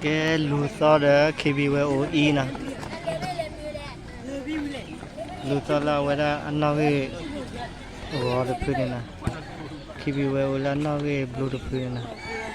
ကဲလူၤသီဒီး ခံဘံၣ်ဝဲအိၣ်အံၤနီၤ, လူၤသီလၢအဝဲဒၣ်အနီၣ်ဂံၢ်ဂီၤတဖုန့ၣ်နီၤ, ခံဘံၣ်ဝဲအိၣ်လၢအနီၣ်ဂံၢ်ဘျိတဖုန့ၣ်နီၤ.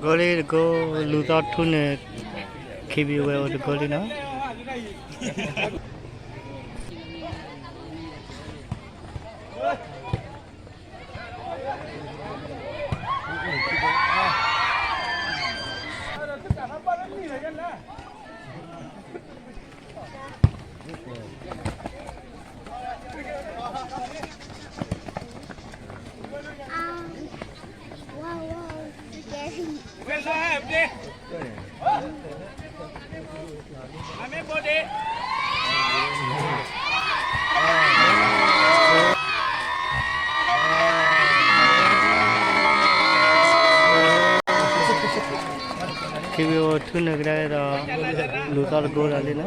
ဂိလ့တကိး လူၤသီထူန့ၣ် ခံဘံၣ်ဝဲအိၣ်တကိးလံနီၤ. ခံဘံၣ်အိၣ်ထူန့ၣ်ကဒါဒီး လူၤသီတကိးဒီးလံနီၤ.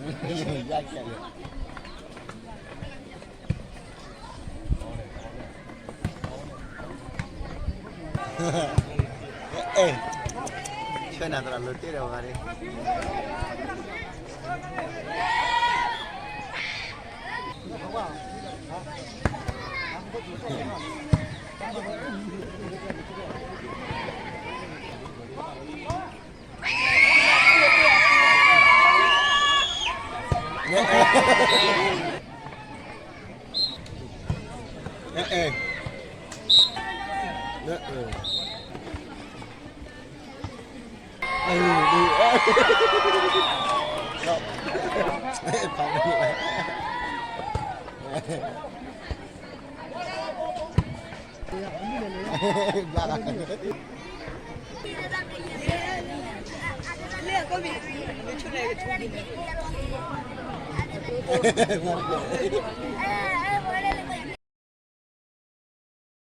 ယၢ်ကဲးလၢ အဲ ဆၢနၤသရၣ်လိၤတ့ၢ်ဒီးဂၤန့ၣ် အဲ အဲ အဲ